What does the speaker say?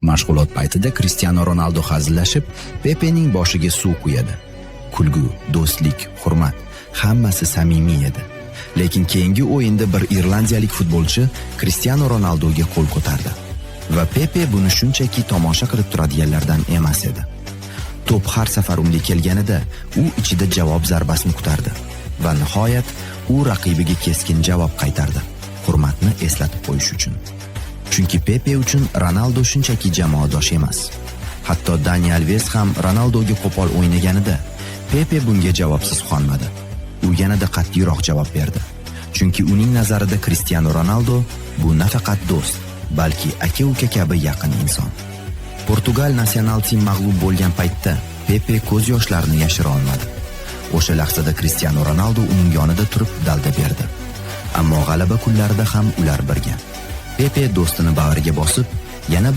Mashg'ulot paytida Cristiano Ronaldo hazillashib, Pepening boshiga suv quyadi. Kulgu, do'stlik, hurmat hammasi samimiy edi. Lekin keyingi o'yinda bir irlandiyalik futbolchi Cristiano Ronaldoga qo'l ko'tardi. Va Pepe buni shunchaki tomosha qilib turadiganlardan emas edi. To'p har safar unga kelganida u ichida javob zarbasini kutardi va nihoyat u raqibiga keskin javob qaytardi. Hurmatni eslatib qo'yish uchun. Chunki Pepe uchun Ronaldo shunchaki jamoadosh emas. Hatto Dani Alves ham Ronaldoga qo'pol o'ynaganida Pepe bunga javobsiz qolmadi. U yanada qat'iyroq javob berdi. Chunki uning nazarida Cristiano Ronaldo bu nafaqat do'st, balki aka-uka kabi yaqin inson. Portugal national team mag'lub bo'lgan paytda Pepe ko'z yoshlarini yashira olmadi. O'sha lahzada Cristiano Ronaldo uning yonida turib dalda berdi. Ammo g'alaba kunlarida ham ular birga. Pepe do'stini bag'riga bosib, yana bir